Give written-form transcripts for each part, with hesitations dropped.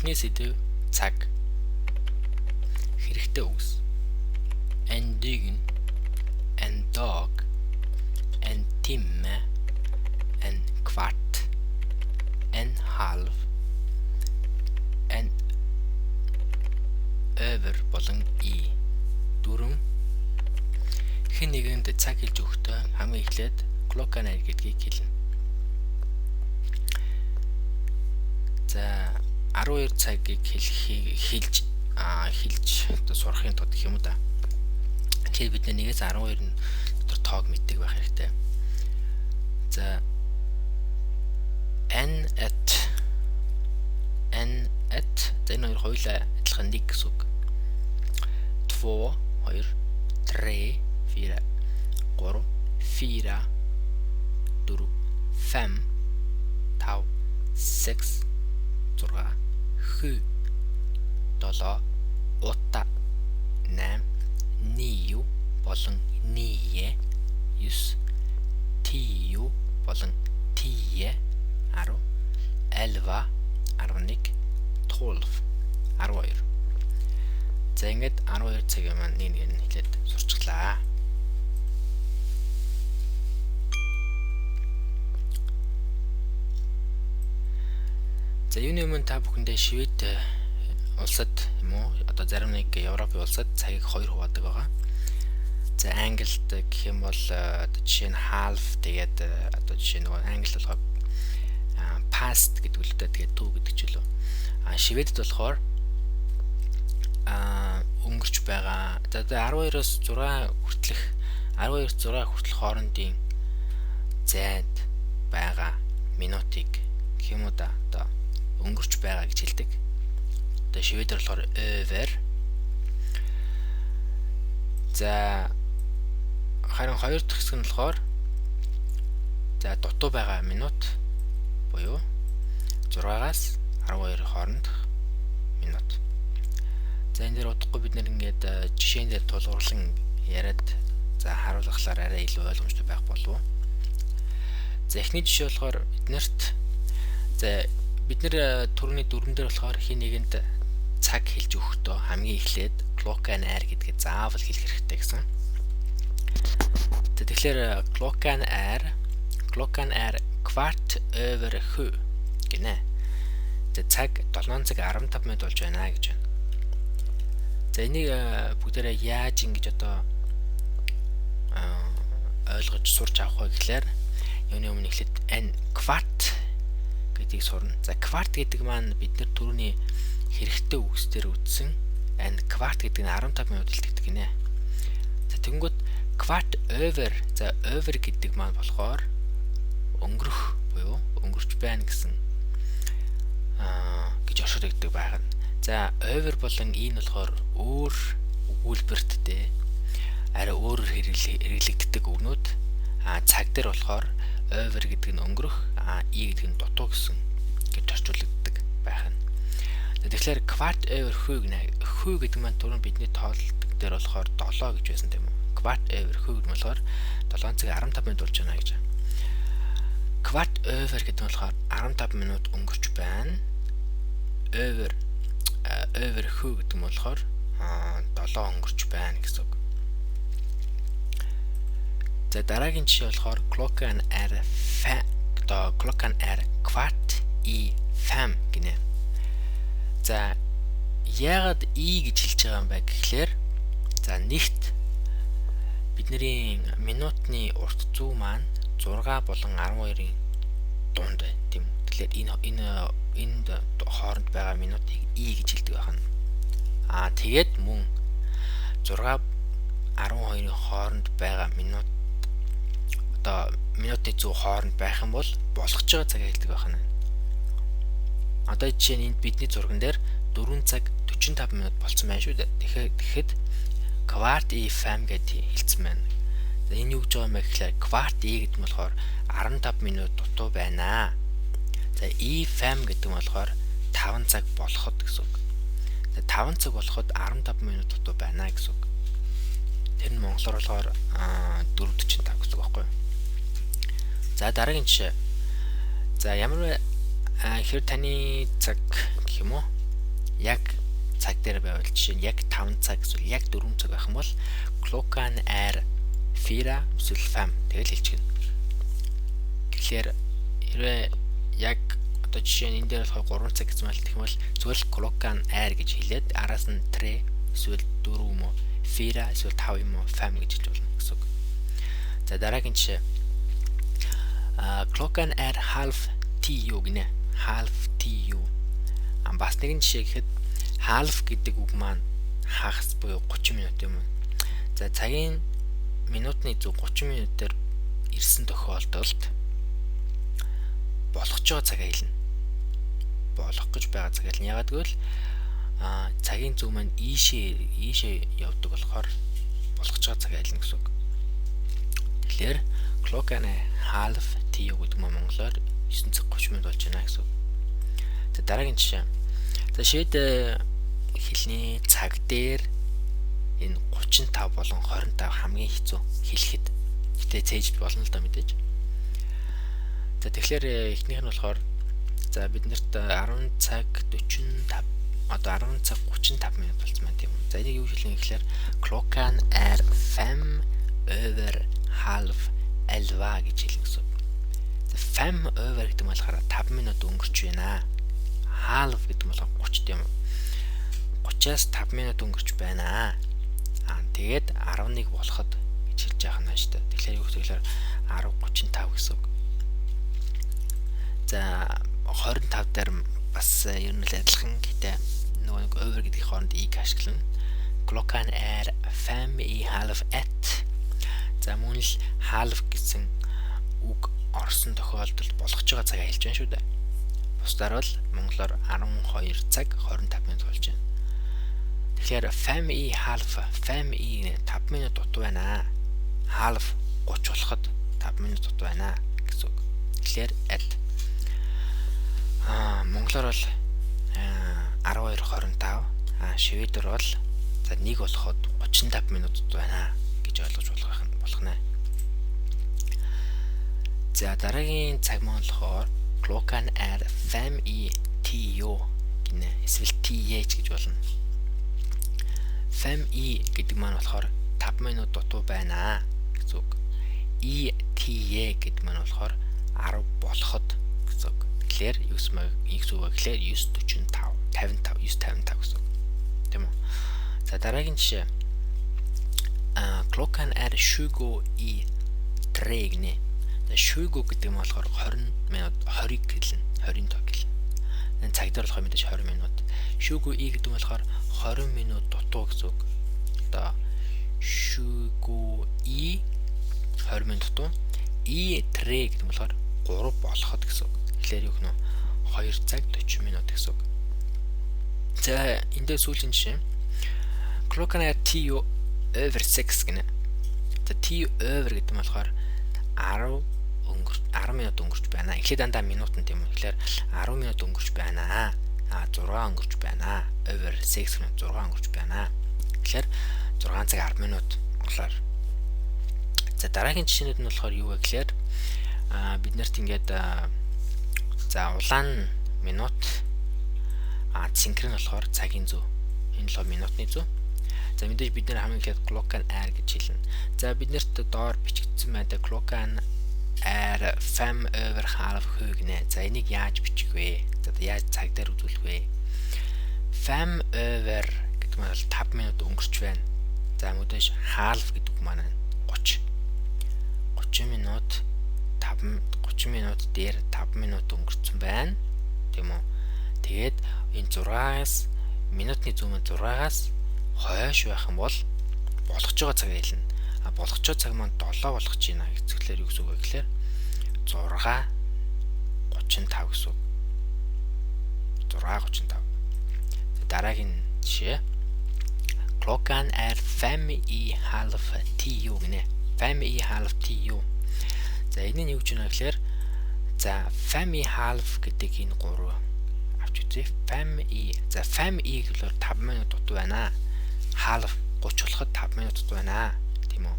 Эхний сэдэв цаг. Хэрэгтэй үгс. En dygn, en dag, en timme, en kvart, en halv, en över болон i. Дөрвөн хэн нэгэнд цаг хэлж өгөхдөө хамгийн эхлээд klockan är гэдгийг хэлнэ. За 12 цагийг хэлхийг хэлж одоо сурахын тулд гэх юм уу да. Тэгэхээр бид нэгээс 12 дотор тоог мэддэг байх хэрэгтэй. За n at n at за энэ хоёр хоёулаа адилхан 1 гэсэн үг. 2 2 3 4 3 4 4 5 5 6 6 7 7 8 8 9 болон 9 9 10 болон 10 10 11 11 12 12. За ингээд 12 цагийн маань нэг нэг нь хэлээд сурчглаа. За юуны өмнө та бүхэндээ Швед улсад юм уу одоо зарим нэг Европын улсад цагийг хоёр хуваадаг байгаа. За Англид гэх юм бол одоо жишээ нь half тэгээд одоо жишээ нөгөө англи болохоор past гэдэг үлдээ тэгээд to гэдэг ч үлээ. А Шведэд болохоор өнгөрч байгаа. За 12-оос 6 хүртэлх 12-оос 6 хүртэлх хоорондын зайд байгаа минутыг гэх юм уу да одоо өнгөрч байгаа гэж хэлдэг. Одоо шведээр болохоор över. За харин хоёр дахь хэсэг нь болохоор за дутуу байгаа минут буюу 6-аас 12 хооронд минут. За энэ дээр удахгүй бид нэр ингээд жишээн дээр тулгуурлан яриад за харуулгахлаар арай илүү ойлгомжтой байх болов. За эхний жишээ болохоор биднэрт за бид нэр түрүүний дөрвөн дээр болохоор хин нэгэнд цаг хэлж өгөхдөө хамгийн эхлээд klockan är гэдгээ заавал хэлэх хэрэгтэй гэсэн. Тэгэхээр klockan är kvart över 7 гинэ. За цаг 7 цаг 15 минут болж байна гэж байна. За энийг бүгдээрээ яаж ингэж одоо ойлгож сурч авах вэ гэхлээр юуны өмнө эхлээд en kvart гэдгийг сурна. За kvart гэдэг маань бид нар түрүүний хэрэгтэй үгс дээр үзсэн en kvart гэдэг нь 15 минут илтгэдэг гинэ. За тэгэнгүүт kvart över за över гэдэг маань болохоор өнгөрөх буюу өнгөрч байна гэсэн гэж оршуулдаг байх нь. За over болон i нь болохоор өөр өгүүлбэрт те арай өөрөөр хэрэглэгддэг үгнүүд. А цаг дээр болохоор over гэдэг нь өнгөрөх, а i гэдэг нь дутуу гэсэн гэж орчуулагддаг байх нь. Тэгэхээр kvart över 7 гэнэ. 7 гэдэг маань түрүүн бидний тоолдог дээр болохоор 7 гэж байсан тийм үү? Kvart över 7 гэдэг нь болохоор 7 цаг 15 минут болж байна гэж. Kvart över гэдэг нь болохоор 15 минут өнгөрч байна. Över 7 гэдэг нь болохоор 7 өнгөрч байна гэсэн үг. За дараагийн жишээ болохоор klockan är одоо klockan är kvart i 5 гинэ. За яагаад i гэж хэлж байгаа юм бэ гэхлээр за нэгт бидний минутны урт зүү маань 6 болон 12-ын дунд байна тийм үү. Тэгэхээр энэ энд хооронд байгаа минутыг i гэж хэлдэг байна. Аа тэгээд мөн 6 12-ын хооронд байгаа минут одоо минутны зүү хооронд байх юм бол болгож байгаа цагийг хэлдэг байна. Одоо жишээ нь энд бидний зурган дээр 4 цаг 45 минут болцсон байна шүү дээ. Тэгэхээр kvart i 5 гэж хэлсэн байна. За энэ юу гэж байгаа юм бэ гэхлээр kvart i гэдэг нь болохоор 15 минут дутуу байна. За i 5 гэдэг нь болохоор 5 цаг болоход гэсэн үг. За 5 цаг болоход 15 минут дутуу байна гэсэн үг. Тэр нь монголоор болохоор 4:45 гэсэн үг байхгүй юу? За дараагийн жишээ. За ямар хэр таны цаг гэх юм уу? байвал жишээ нь яг 5 цаг эсвэл яг 4 цаг байх юм бол klockan är fyra эсвэл fem тэгэл хэлчихнэ. Тэгэхээр хэрвээ яг одоо жишээ нь энэ дээр болохоор 3 цаг гэсэн бол тэгэх юм бол зүгээр л klockan är гэж хэлээд араас нь tre эсвэл 4 юм уу, fyra эсвэл 5 юм уу, fem гэж хэлж болно гэсэн үг. За дараагийн жишээ. Klockan är halv tio гинэ. Halv tio. Бас нэгэн жишээ гэхэд half гэдэг үг маань хагас буюу 30 минут юм уу. За цагийн минутны зүг 30 минутаар ирсэн тохиолдолд болгож байгаа цагаа хэлнэ. Болох гэж байгаа цагаа хэлнэ. Ягаад гэвэл цагийн зүг маань ийшээ явдаг болохоор болгож байгаа цагаа хэлнэ гэсэн үг. Тэгэхээр klockan är halv tio гэдэг маань монголоор 9 цаг 30 минут болж байна гэсэн үг. За дараагийн жишээ. За швед хэлний цаг дээр энэ 35 болон 25 хамгийн хэцүү хэлэхэд. Гэтэ цээжд болно л доо мэдээж. За тэгэхээр эхнийх нь болохоор за бид нарт 10 цаг 45 одоо 10 цаг 35 минут болсон байна тийм үү. За энийг юу хэлэх юм гэхээр klockan är fem över halv elva гэж хэлнэ гэсэн. За fem över гэдэг нь болохоор 5 минут өнгөрч байна. Halv гэдэг нь болохоор 30 тийм үү. 30-аас 5 минут өнгөрч байна. Тэгээд 11 болоход гэж хэлж байгаа юм шүү дээ. Тэгэхээр юу гэхээр 10:35 гэсэн үг. За 25 дээр бас ер нь л адилхан гэтээ нөгөө нэг over гэдгийн хооронд i-г ашиглана. Klockan är fem i halv ett. За мөн л halv гэсэн үг орсон тохиолдолд болгож байгаа цагаа хэлж байна шүү дээ. Бусдаар бол монголоор 12 цаг 25 минут болж байна. Тэгэхээр fem i halv, fem i 5 минут дутуу байна. Halv 30 болоход 5 минут дутуу байна гэсэн үг. Тэгэхээр ett. Монголоор бол 12:25, шведээр бол за 1 болоход 35 минут дутуу байна гэж ойлгож болох нэ. За дараагийн цаг маань болохоор klockan är fem i tio гинэ. Эсвэл tio гэж болно. Fem i гэдэг маань болохоор 5 минут дутуу байна гэсэн үг. I tio гэдэг маань болохоор 10 болоход гэсэн үг. Тэгэхээр 9 үг гэхлээр 9:45, 55, 9:55 гэсэн үг. Тийм үү? За дараагийн жишээ. Klockan är tjugo i tre гинэ. За tjugo гэдэг нь болохоор 20 минут 20-ыг хэлнэ. 20-ын тоо гэлнэ. Энэ цаг дээр болохоор мэдээж 20 минут. Tjugo i гэдэг нь болохоор 20 минут дутуу гэсэн үг. Одоо tjugo i 20 минут дутуу. I tre гэдэг нь болохоор 3 болоход гэсэн үг. Тэгэхээр юу гэнэ 2 цаг 40 минут гэсэн үг. За энэ дээр сүүлийн жишээ. Klockan är tio över sex гинэ. За tio över гэдэг нь болохоор 10 минут өнгөрч байна. Эхлээд дандаа минут нь тийм үү. Тэгэхээр 10 минут өнгөрч байна. 6 өнгөрч байна. Over 6 минут 6 өнгөрч байна. Тэгэхээр 6 цаг 10 минут монголоор. За дараагийн жишээнүүд нь болохоор юу вэ гэхээр бид нарт ингээд за улаан минут, цэнхэр нь болохоор цагийн зүй. Энэ болохоор минутны зүй. За мэдээж бид нэр хамгийн ихэд klockan är гэж хэлнэ. За бид нарт доор бичигдсэн байдаг klockan är fem över halv sju гинэ. За энийг яаж бичих вэ? За яаж цаг дээр үзүүлэх вэ? Fem över гэдэг нь бол 5 минут өнгөрч байна. За мэдээж halv гэдэг үг маань 30. 30 минут 5 30 минут дээр 5 минут өнгөрцөн байна. Тийм үү? Тэгээд энэ 6-аас минутны зүүн 6-аас хойш байх юм бол болгож байгаа цагаа хэлнэ. Болгож байгаа цаг маань 7 болгож байна гэхээр юу гэсэн үг вэ гэхээр 6:35 гэсэн үг. 6:35. Дараагийн жишээ. Klockan är fem i halv tio гинэ. Fem i halv tio. За энэ нь юу гэж байна гэхээр за fem i halv гэдэг энэ 3 авч үзье. Fem i. За fem i гэвэл 5 минут дутуу байна. Halv 30 болоход 5 минут дутуу байна. Тийм үү?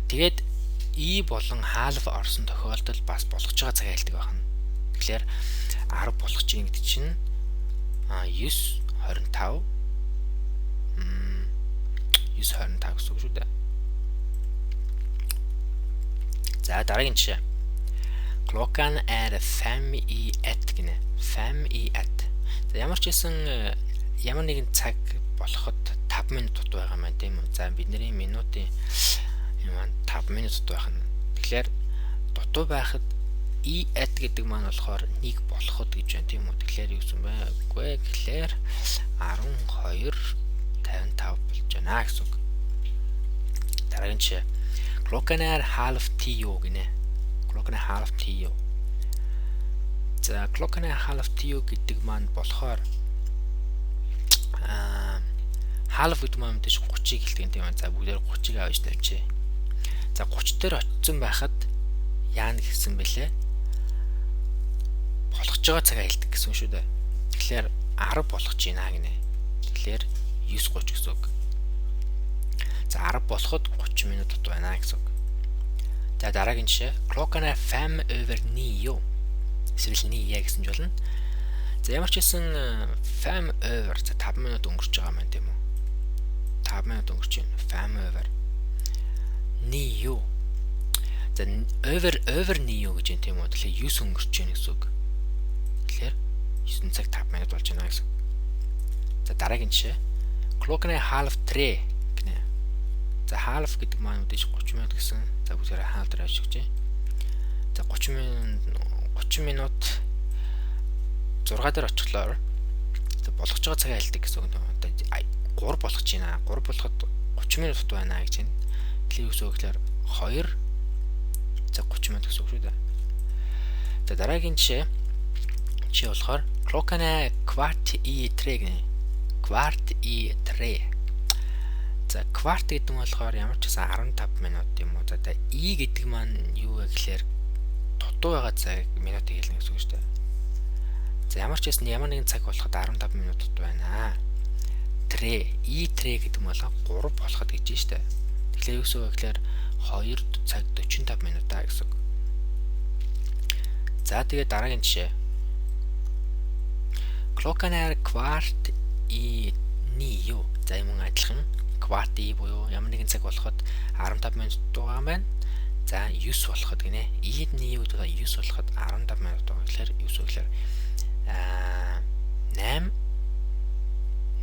Тэгээд i болон halv орсон тохиолдолд бас болгож байгаа цагаа хэлдэг байна. Тэгэхээр 10 болгож ийн гэдэг чинь 9 9:25 9:25 гэсэн үг шүү дээ. За дараагийн жишээ. Klockan är 12:55 гинэ. 12:55. За ямар ч байсан ямар нэгэн цаг болоход 5 минут дутуу байгаа маань тийм үү. За бидний минутын юм маань 5 минут дутуу байх нь. Тэгэхээр дутуу байхад i at гэдэг маань болохоор 1 болоход гэж байна тийм үү. Тэгэхээр юу гэсэн бэ? Үгүй ээ. Тэгэхээр 12:55 болж байна гэсэн үг. Дараагийн жишээ. Klockan är 9:30 гинэ. Klockan är 9:30. За klockan är 9:30 гэдэг маань болохоор halv гэдэг маань мэдээж 30-ыг хэлдэг юм тийм ээ. За бүгдээр 30-ыг авч тавьчих. За 30 дээр очсон байхад яана гэсэн бэлээ? Болгож байгаа цагаа хэлдэг гэсэн шүү дээ. Тэгэхээр 10 болгож байна гинэ. Тэгэхээр 9:30 гэсэн үг. За 10 болоход 30 минут дутуу байна гэсэн үг. За дараагийн жишээ. Klockan är 9:05. Эсвэл 9 гэсэн ч болно. За ямар ч байсан 5 over за 5 минут өнгөрч байгаа маань тийм үү? 5 минут өнгөрч байна. 5 over 9. За over 9 гэж юм тийм үү? Тэгэхээр 9 өнгөрч байна гэсэн үг. Тэгэхээр 9 цаг 5 минут болж байна гэсэн. За дараагийн жишээ. Klockan är 2:30 гинэ. За halv гэдэг маань мэдээж 30 минут гэсэн. За бүгдээрээ halv дээр авч өгчээ. За 30 минут 6 дээр очихлоор болгож байгаа цагаа хэлдэг гэсэн үг. Одоо 3 болгож байна. 3 болоход 30 минут дутуу байна гэж байна. Тэгэхээр юу гэсэн үг гэхээр 2 цаг 30 минут гэсэн үг шүү дээ. За дараагийн жишээ болохоор klockan är 2:45 гинэ. 2:45. За kvart гэдэг нь болохоор ямар ч гэсэн 15 минут юм уу. За и гэдэг маань юу вэ гэхээр дутуу байгаа цаг минутыг хэлнэ гэсэн үг шүү дээ. За ямар ч байсан ямар нэгэн цаг болоход 15 минут дутуу байна. Tre, и tre гэдэг нь болохоор 3 болоход гэж байна шүү дээ. Тэгэхээр юу гэсэн үг вэ гэхээр 2 цаг 45 минутаа гэсэн үг. За тэгээд дараагийн жишээ. Klockan är 8:45. За юм адилхан kvart i буюу ямар нэгэн цаг болоход 15 минут дутуу байгаа юм байна. За 9 болоход гинэ. И 9 гэдэг нь 9 болоход 15 минут дутуу. Тэгэхээр 9 гэхээр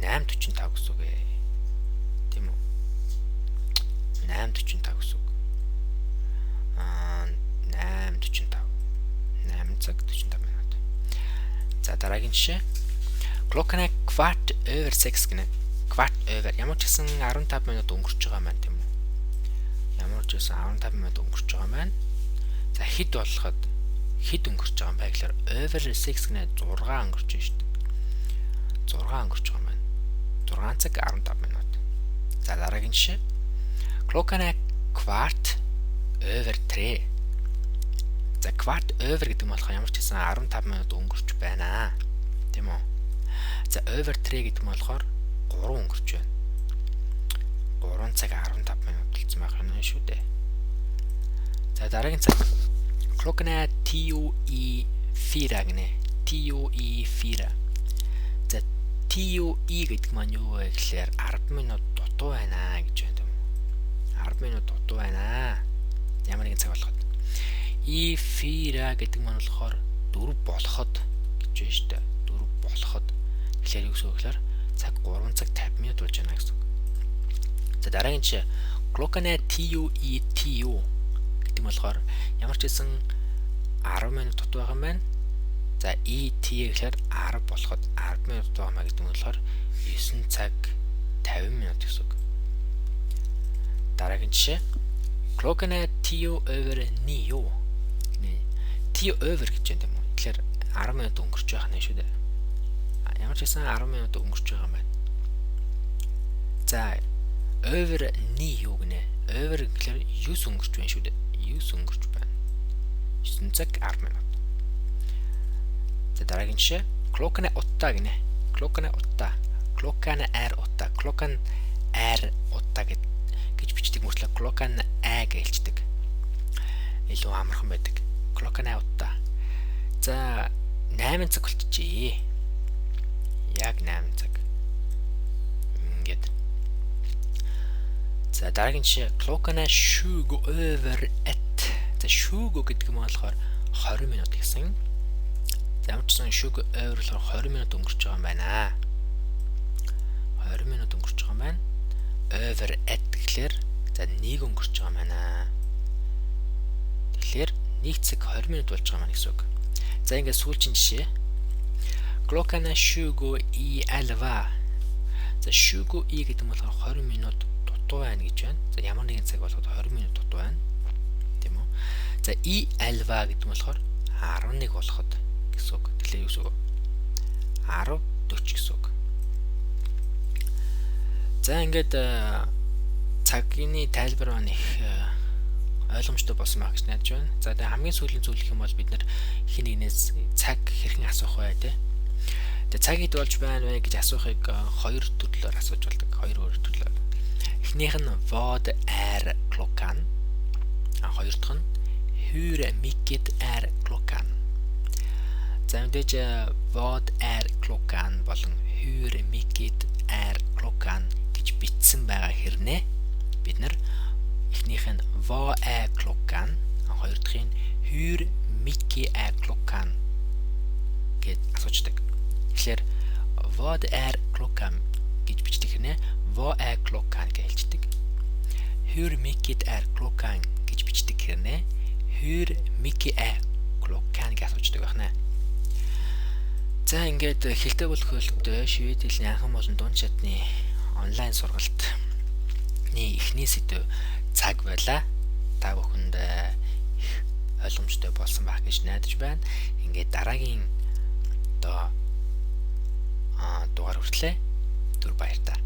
8:45 гэсэн үг ээ. Тийм үү? 8:45 гэсэн үг. 8:45. 8 цаг 45 минут. За дараагийн жишээ. Klockan är 6:15 гинэ. Kvart över. Ямар ч гэсэн 15 минут өнгөрч байгаа маань тийм үү? Ямар ч гэсэн 15 минут өнгөрч байгаа маань. За хэд болоход хэд өнгөрч байгаа юм бэ гэхээр over 6 гинэ 6 өнгөрч байна шүү дээ. 6 өнгөрч байгаа маань. 6 цаг 15 минут. За дараагийн жишээ. Klockan är 3:15. За kvart över гэдэг нь болохоор ямар ч гэсэн 15 минут өнгөрч байна. Тийм үү? За over 3 гэдэг нь болохоор 3 өнгөрч байна. 3 цаг 15 минут болсон байх юм шүү дээ. За дараагийн цаг. Klockan är 3:50 гинэ. 3:50. За 10:00 гэдэг маань юу вэ гэхээр 10 минут дутуу байна гэж байна тийм үү? 10 минут дутуу байна. Ямар нэгэн цаг болоход. И 4 гэдэг маань болохоор 4 болоход гэж байна шүү дээ. 4 болоход. Тэгэхээр юу гэсэн үг гэхээр цаг 3 цаг 50 минут болж байна гэсэн үг. За дараагийн жишээ. Klockan är 10:10 гэдэг нь болохоор ямар ч байсан 10 минут дутуу байгаа юм байна. За и t гэхээр 10 болоход 10 минут дутуу байгаа гэдэг нь болохоор 9 цаг 50 минут гэсэн үг. Дараагийн жишээ. Klockan är 9:10. 10 over гэж байна тийм үү? Тэгэхээр 10 минут өнгөрч байх нь шүү дээ. Ямар ч байсан 10 минут өнгөрч байгаа юм байна. За over 9 гинэ. Over гэхээр 9 өнгөрч байна шүү дээ. 9 өнгөрч байна. 9 цаг 10 минут. За дараагийн жишээ. Klockan är 8 гинэ. Klockan är 8. Klockan är 8. Klockan är 8 гэж бичдэг мөртлөө klockan är гэж хэлдэг. Илүү амархан байдаг. Klockan är 8. За 8 цаг болчихжээ. Яг 8 цаг. За дараагийн жишээ klockan är 1:20. За 20 гэдэг нь болохоор 20 минут гэсэн. За ямар ч сан 20 болохоор 20 минут өнгөрч байгаа юм байна. 20 минут өнгөрч байгаа юм байна. Över 1 гэхлээр за 1 өнгөрч байгаа юм байна. Тэгэхээр 1 цаг 20 минут болж байгаа юм гэсэн үг. За ингээд сүүлчийн жишээ. Klockan är 10:40. За 20 i гэдэг нь болохоор 20 минут дутуу байна гэж байна. За ямар нэгэн цаг болоход 20 минут дутуу байна. Тийм үү? За i 11 гэдэг нь болохоор 11 болоход гэсэн үг. Тэгэхээр юу гэсэн үг? 10:40 гэсэн үг. За ингээд цагийн тайлбар маань их ойлгомжтой болсон байх гэж найдаж байна. За тэгээ хамгийн сүүлийн зүйл гэх юм бол бид нар хин нэгнээс цаг хэрхэн асуух вэ те? Тэгээ цаг хэд болж байна вэ гэж асуухыг хоёр төрлөөр асууж болдог. Хоёр өөр төрлөөр. Эхнийх нь vad är klockan? Хоёр дахь нь hur mycket är klockan? За мэдээж vad är klockan болон hur mycket är klockan гэж бичсэн байгаа хэрнээ бид нар эхнийх нь vad är klockan, хоёр дахь нь hur mycket är klockan гэж асуучдаг. Тэгэхээр vad är klockan гэж бичдэг хэрнээ vad är klockan гэж хэлждэг. Hur mycket är klockan гэж бичдэг хэрнээ hur mycket är klockan гэж асуучдаг байна. За ингээд хэлтэй болох хөлтөй швед хэлний анхан болон дунд шатны онлайн сургалтны эхний сэдэв цаг байлаа. Та бүхэнд их ойлгомжтой болсон байх гэж найдаж байна. Ингээд дараагийн одоо дугаар хүртлээ. Түр баяртай.